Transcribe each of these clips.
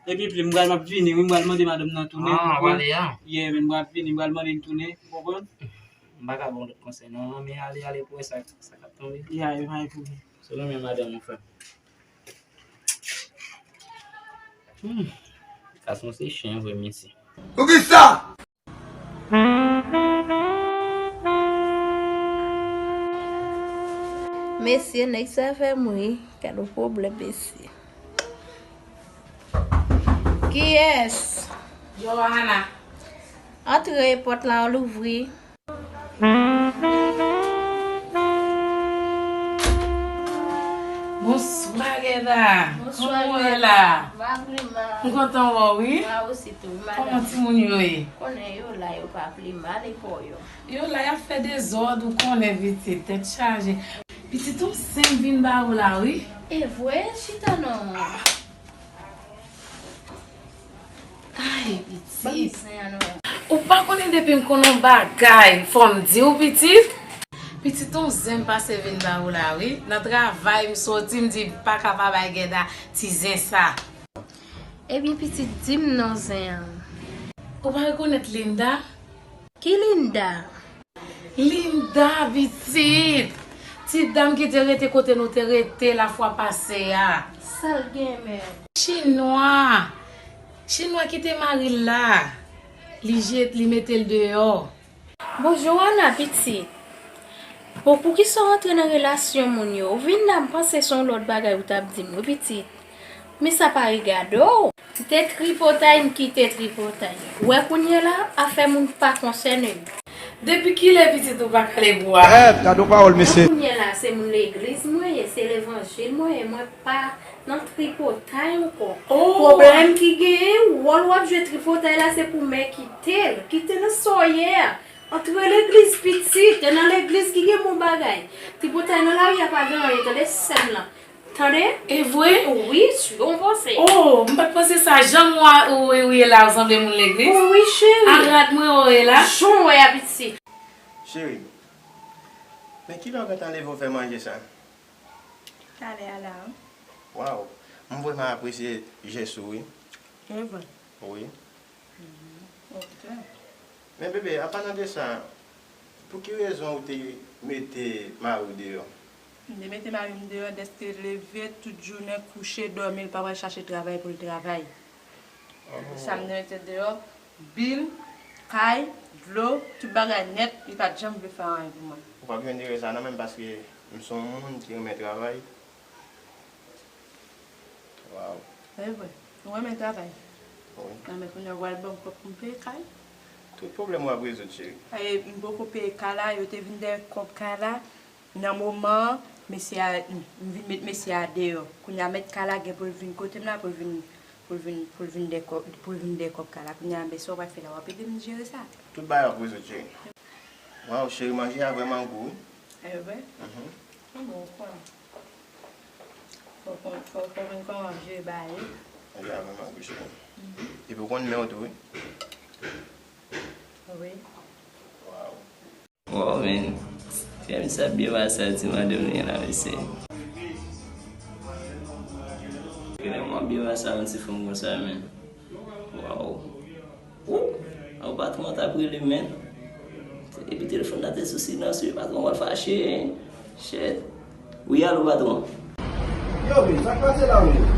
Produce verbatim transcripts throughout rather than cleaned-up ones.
Epi pli, m pral, m ap vini, wi, m pral mande madanm nan tounen. Ah, w ale a? Yeah, men m pral vini, m pral mande l tounen, ou konprann? M pa ka ba w lòt konsèy, non, men ale, ale pou wè sa, sa k ap tonbe. Yeah, e pa gen pwoblèm. Selon men madanm ou, frè m. Hmm. Gason se chen vre, mesye. Poukisa? Mesye, nèg sa fè m ri. Gad yon pwoblèm, mesye. Kiyès? Johanna. Antre, pòt la, w louvri. Bonswa, Gèda. Bonswa, Kòman w ye la? M pa pli mal. M kontan wè w, wi. Mwen osi tou. Kòman timoun yo ye? Konnen yo la, yo pa pli mal, e pa w yo? Yo la, y ap fè dezòd, ou konnen, pitit, tèt chaje. Pitit, yon zen m vin ba ou la, wi. E vre? Chita non. Ay, pitit. Ou pa konnen depi m konn yon bagay, fò m di w, pitit? Pitit, yon zen m pase vin ba ou la, wi. Nan travay, m soti, m di, m pa ka pa bay Gèda ti zen sa. Ebyen, pitit, di m non zen an. Ou pa rekonèt Linda? Ki Linda? Linda, pitit! Ti dam ki te rete kote nou te rete lafwa pase a. Sa l gen menm? Chinwa! Chinwa ki te mari l la. Li jet, li mete l deyò. Bon, Johanna, pitit. Bon, poukisa w antre nan relasyon moun yo? Ou vin la, m panse se yon lòt bagay ou t ap di m, wi, pitit. Men sa pa regade w. Kite tripotay, m kite tripotay. Ou wè kounye la, afè moun pa konsène m. Depi kilè pitit ou pa kale bwa? Èt, gade yon pawòl, mesye. Kounye la, se moun legliz mwen ye, se levanjil mwen ye, mwen pa nan tripotay ankò. Oh! Pwoblèm ki genyen, wòl w ap jwe tripotay la, se pou mè kite l. Kite l nan sa w ye a. Antre legliz pitit, e nan legliz ki gen bon bagay. Tripotay nan lari a pa gen anyen, tande sè m lan. Tande? E vre? Wi, sigon panse. Oh, m pa t panse sa. Jan w a, ou, ou ye la, ou sanble moun legliz. Oh, wi, cheri. A rad mwen, ou ye la. Jan w wè a, pitit. Cheri, men kilè w gentan leve w fè manje sa? Talè a la, wi. Waw, m vrèman apresye jès ou, wi. E vre? Wi. Mhm. Ok. Men bebe, apadan de sa, pou ki rezon ou te mete mari w deyò? M te mete mari m deyò dèske leve tout jounen kouche dòmi, l pa pral chache travay pou l travay. Oh. Sa m te mete deyò, bil, kay, dlo, tout bagay nèt, li pa t janm vle fè anyen pou mwen. Ou p ap jwenn erè sa nan men m paske m se yon moun ki renmen travay. Waw. Se vre. Ou renmen travay? Wi. Nan men kounye a ou pral ban m kòb pou m peye kay? Tout pwoblèm ou ap rezoud, cheri. E, m poko peye kay la, yo te vin dèyè kòb kay la. Nan moman an, mesye a, m vin met mesye a deyò. Kounye a mèt kay la gen pou l vin kote m la, pou l vin, pou l vin, pou l vin dèyè kòb, pou l vin dèyè kòb kay la. Kounye a, men sa w pral fè la, w ap ede m jere sa? Tout bagay ap rezoud, cheri. Waw, cheri, manje a vrèman gou, wi. E vre? Mhm. Bon, ou konnen. Fò, fò, fò, fò konn kòman jere bagay yo. Manje a vrèman gou, cheri. Mhm. Epi ou konn men w tou, wi. Wi. Waw. Wow, men. Frè m, sa byen pase a ti madanm li la, mesye. Vrèman byen pase a yon ti fanm konsa, men. Wow. Ou, a w patwon an t ap rele, men. Epi telefòn nan te sou silans, wi, patwon an fache. Shit. Wi, alo, patwon. Yo, men, sa k pase la menm?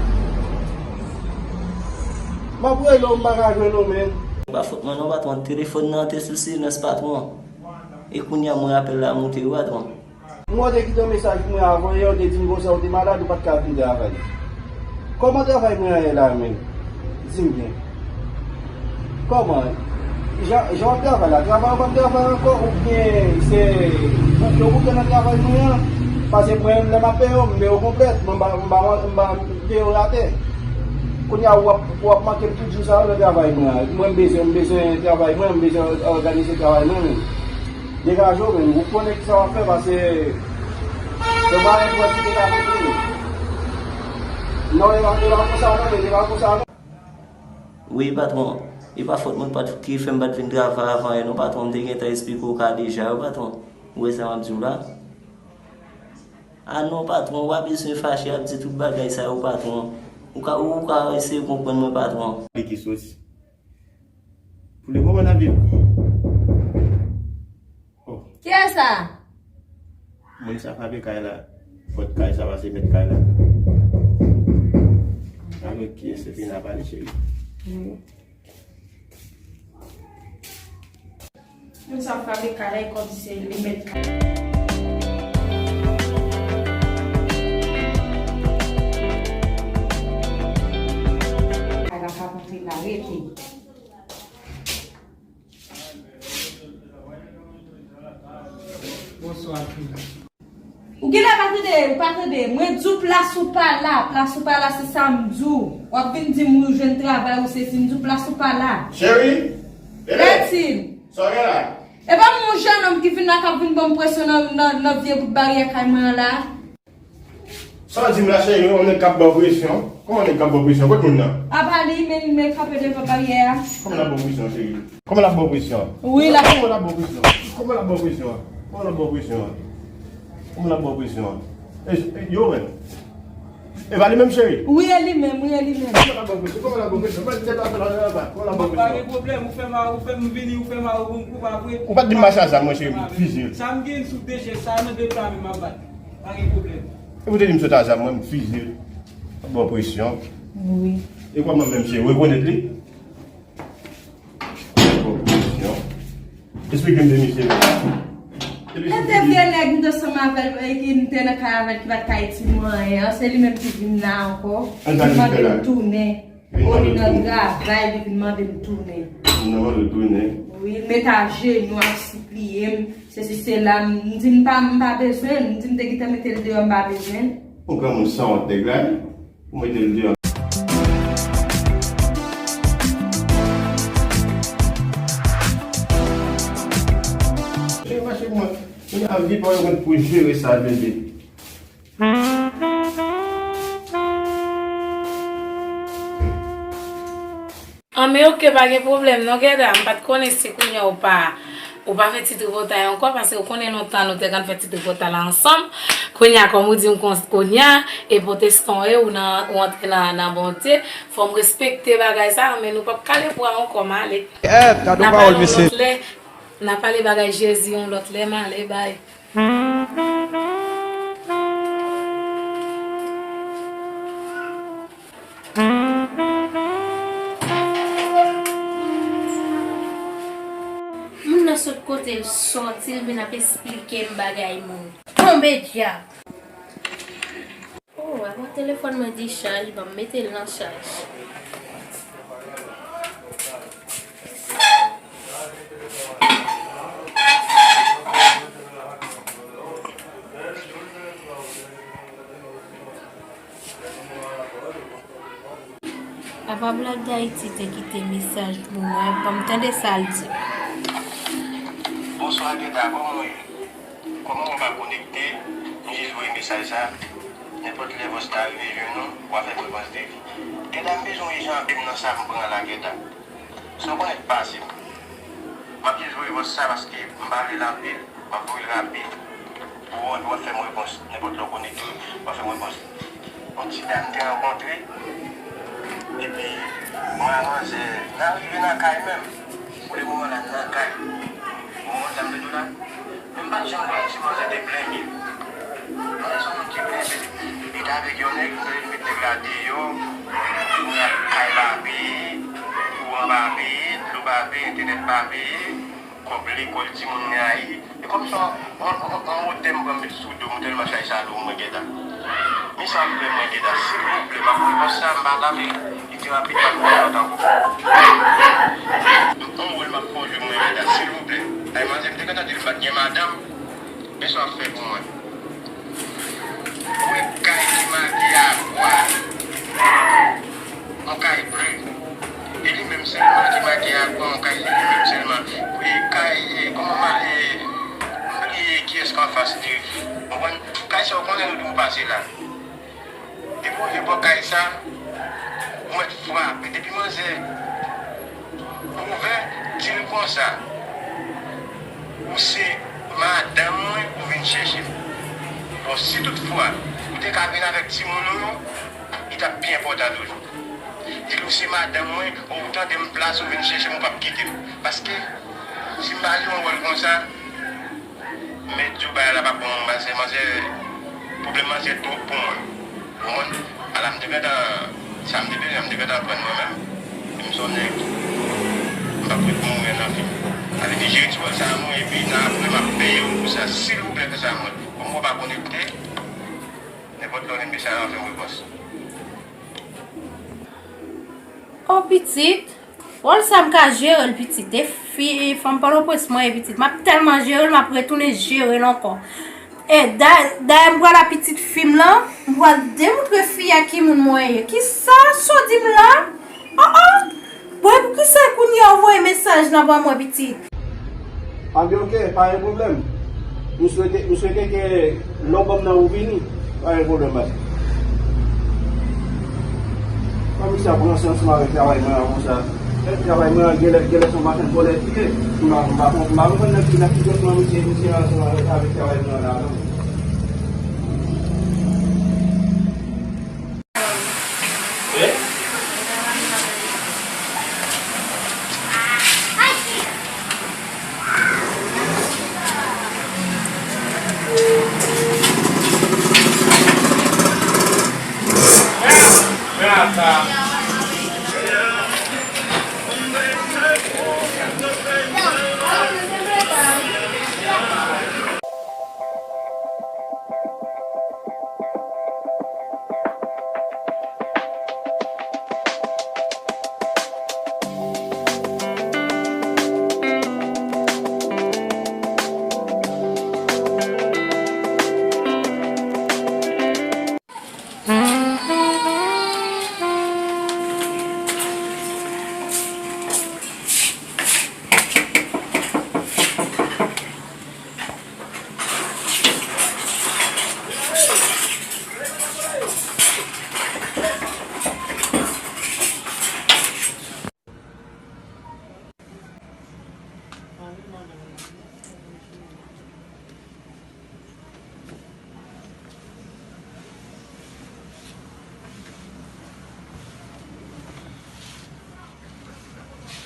M ap rele w, m pa ka jwenn ou, men. Pa fòt mwen non, patwon. Telefòn nan te sou silans, patwon. E kounye a, mwen apèl la moute, wi, patwon. Mwen te kite yon mesaj pou mwen avan yè, ou te di m konsa ou te malad, ou pa t ka vin travay. Kòman travay mwen an ye la menm? Di m byen. Kòman? Jan, jan w ap travay la, travay ou p ap travay ankò, oubyen se bouke ou bouke nan travay mwen an? Paske mwen menm lè m ap peye w, m peye w konplèt, mwen m pa, m pa, m pa peye w atè. Kounye a w ap, w ap manke m tout jou sa yo nan travay mwen an. Mwen m bezwen, m bezwen travay mwen, m bezwen òganize travay mwen menm. Degaje w menm, ou konnen kisa w ap fè, paske se pa yon pwòs ki te ka konprann ou. Non, e pa, e pa konsa non, e pa konsa non. Wi, patwon. E pa fòt mwen pa t, ki fè m pa t vin travay avan yè non, patwon. M te gentan esplike w ka deja, wi, patwon. Ou wè sa m ap di w la? A non, patwon, ou pa bezwen fache ap di tout bagay sa yo, patwon. Ou ka, ou ka eseye konprann mwen, patwon. Li ki soti. Pou le moman n ap viv. Oh. Kiyès sa? Moun sa frape kay la. Pòt kay sa pase mèt kay la. Avèk kiyès se fini a pale, cheri? Wi. Moun sa frape kay la, e kòmsi se li mèt kay. Kay la pa monte la, rete. Bonswa, fi. Ou genlè pa tande, ou pa tande. Mwen di w plas ou pa la, plas ou pa la, se sa m di w. W ap vin di m ou jwenn travay ou sesi, m di w plas ou pa la. Cheri, bebe, Bertine, sa w gen la? E pa m yon jennonm ki vin la k ap vin ban m presyon nan, nan, nan vye bout baryè kay mwen an la? Sa w di m la, cheri, yon nèg k ap ba w presyon? Kòman nèg k ap ba w presyon? Kot moun nan? Apa li, men, men kanpe devan baryè a. Kòman l ap ba w presyon, cheri? Kòman l ap ba w presyon? Wi, l ap. Kòman l ap ba w presyon? Kòman l ap ba w presyon? Kòman l ap ba w presyon? Kòman l ap ba w presyon? E, e, yo menm. E pa li menm, cheri? Wi, e li menm, wi, e li menm. Kòman l ap ba w presyon? Kòman l ap ba w presyon? Kòman l ap ba w presyon? Pa gen pwoblèm, ou fè m, ou fè m vini, ou fè m, ou bon kou, pa vre? Ou pa t di m mache a zam, mwen, cheri, m fizye. Sa m gen sou de jès sa, nan de pla men m ap bat. Pa gen pwoblèm. E pou te di m sot a zam, mwen, m fizye. Ap ba w presyon. Wi. E kòman menm, cheri, ou rekonèt li? Bon, kesyon. Esplike m de misye menm. E te vye nèg m te ansanm avè l, e ki m te nan kay avè l, ki pa t ka itil mwen anyen an, se li menm ki vin la ankò. Li mande m tounen. Li nan travay, li vin mande m tounen. Li nan mande w tounen? Wi, li met ajenou ap sipliye m, sesi sela, m di m pa, m pa bezwen l, m di m te gentan mete l deyò, m pa bezwen l. Yon granmoun sanwont nèg la wi. Ou mete l deyò. Cheri, mache pou mwen. Kounye a, vi pa w yo konn pou jere sa, bebe. An, men oke, pa gen pwoblèm non, Gèda. M pa t konnen si kounye a ou pa, ou pa fè ti tripotay ankò, paske ou konnen lontan nou te konn fè ti tripotay la ansanm. Kounye a, kòm ou di m kon-, kounye a, e pwotestan w ye, ou nan, ou antre nan, nan Bondye, fò m respekte bagay sa, men nou p ap kale bra ankò, m ale. N a pale yon lòt lè, n a pale bagay Jezi yon lòt lè, m ale, bay. Moun nan sot kote l sòti, l vin ap esplike m bagay moun. Tonbe dyab! Oh, avan telefòn mwen dichaj, ban m mete l nan chaj. Apa Black D'Haïti te kite mesaj pou mwen, ban m tande sa l di. Bonswa, Gèda, kòman w ye? Kòman w pa konekte? M jis voye mesaj sa. Nenpòt lè Vòs la rive jwenn ou, w a fè m repons de vi. Gèda, m bezwen w ijan anpil nan sa m pran la, Gèda. Sa w konnen k pase m. M ap jis voye Vòs sa paske m pa vle l anpil. M ap voye l rapid. Ou, ou ap fè m repons. Nenpòt lè w konekte, w ap fè m repons. Yon ti dam te rankontre. Epi, mwen ak manzè, n a rive nan kay menm. Pou le moman la, n nan kay. Ou konprann sa m vle di w la? Men m pa t janm wè yon ti manzè te plenyen. Manzè se yon moun ki plenyen. Li t avèk yon nèg, li te met nèg la deyò. Kounye a, kay pa peye, kouran pa peye, dlo pa peye, entènèt pa peye. Kòb lekòl timoun rayi. E kòmsi yon, yon, yon, yon wotè m pran m met sou do m, tèlman chay sa lou mwen gentan. Men sa m fè mwen gentan, silvouplè, m ap voye pòs sa, m pa ta vle li te rapid, m ap voye lòt ankò. Yon wòl m ap fè w jwe mwen gentan, silvouplè. Ay, manzè, m te gentan di l m pa t gen madanm. Men sa w ap fè pou mwen. Ou wè kay ki make a bwa. Yon kay ble. E li menm sèlman ki make a bwa, yon kay li menm sèlman. E kay, e, kòman ma-, e, m bliye kiyès k anfas li. Ou konprann? Kay sa w konnen nou tou pase la. Depi w rive bò kay sa, ou mèt frape. Depi manzè ouvè, di l konsa, ou se madanm mwen, ou vin chèche m. Bon, si toutfwa ou te ka vin avèk timoun ou yo, Sa pi enpòtan toujou. Di l ou se madanm mwen, ou tande m plas ou vin chèche m, ou p ap kite m. Paske, si m pa jwe yon wòl konsa, mèt di w bagay la p ap bon, manzè, manzè, pwoblèm manzè twòp pou mwen. Ou konprann? Ala m te gentan, sa m te bezwen, m te gentan pran mwen menm. M se yon nèg, m p ap ret mouri nan fim. Sa vle di, jere ti wòl sa a mwen, epi nan apre, m ap peye w pou sa. Silvouplè, fè sa mwen. Kòm mwen pa konekte, nenpòt lè w vin mesaj la, fè m repons. O pitit, wòl sa m ka jere l pitit. E fi, fanm Pòtoprens mwen ye pitit. M ap tèlman jere l, m ap retounen jere l ankò. E da-, dayè m pral a pitit fi m lan, m pral demontre fi a ki moun mwen ye. Kisa sa w di m la? Oh, oh! Bon, e poukisa kounye a w voye mesaj lan ban mwen, pitit? A byen, oke, pa gen pwoblèm. M swete, m swete ke lè w ban m nan ou vini, pa gen pwoblèm, baz. Kòm misye ap ranse ansanm avèk travay mwen an konsa. Travay mwen an genlè, genlè se yon machann vòlè li ye. M pa, m pa, m pa konprann nan ki, nan ki dòt mwen misye, misye ansanm avèk, avèk travay mwen an la, non.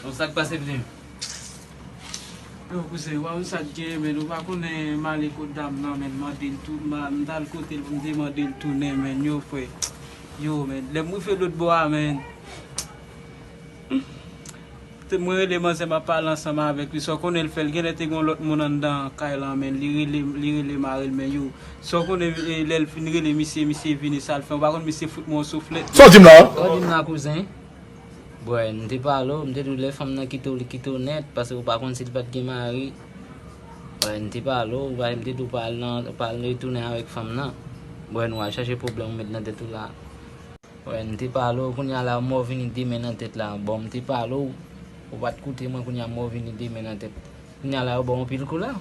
Bon, sa k pase, pitit? Yo, kouzen, ou pa konn sa k gen, men ou pa konnen m ale kot dam nan, men m mande l tou, m a, m t al kote l pou m te mande l tounen, men yo, frè. Yo, men, lè m rive lòt bò a, men. Te, mwen rele manzè, m ap pale ansanm avèk li. Sa w konnen l fè, l genlè te gen yon lòt moun anndan kay lan, men li rele, li rele mari l, men yo. Sa w konnen, e, lè l fin rele misye, misye vini, sa l fè. Ou pa konn misye fout mwen yon souflèt. Sa w di m la? Sa w di m la, kouzen? Bwè, m te pale w, m te di w lè fanm nan kite w, li kite w nèt, paske ou pa konn si l pa t gen mari. Bwè, m te pale w, bwè, m te di w pa al nan, pa al retounen avèk fanm nan. Bwè, nou al chache pwoblèm ou met nan tèt ou la. Wè, m te pale w, kounye a la, mò vini demen nan tèt la. Bon, m te pale w, ou pa t koute mwen, kounye a mò vini demen nan tèt. Kounye a la, yo ba w anpil kou la.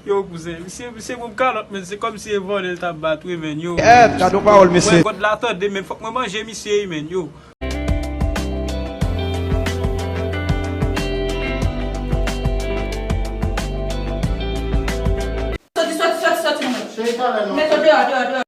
Yo, kouzen, misye, misye bon kalòt, men se kòmsi e vòlè l t ap bat, wi, men yo. Gad yon pawòl, mesye. Mwen, God la tande, men fòk mwen manje misye, wi, men yo. Soti, soti, soti, soti, mwen. Cheri, talè non. Met yo deyò, deyò, deyò.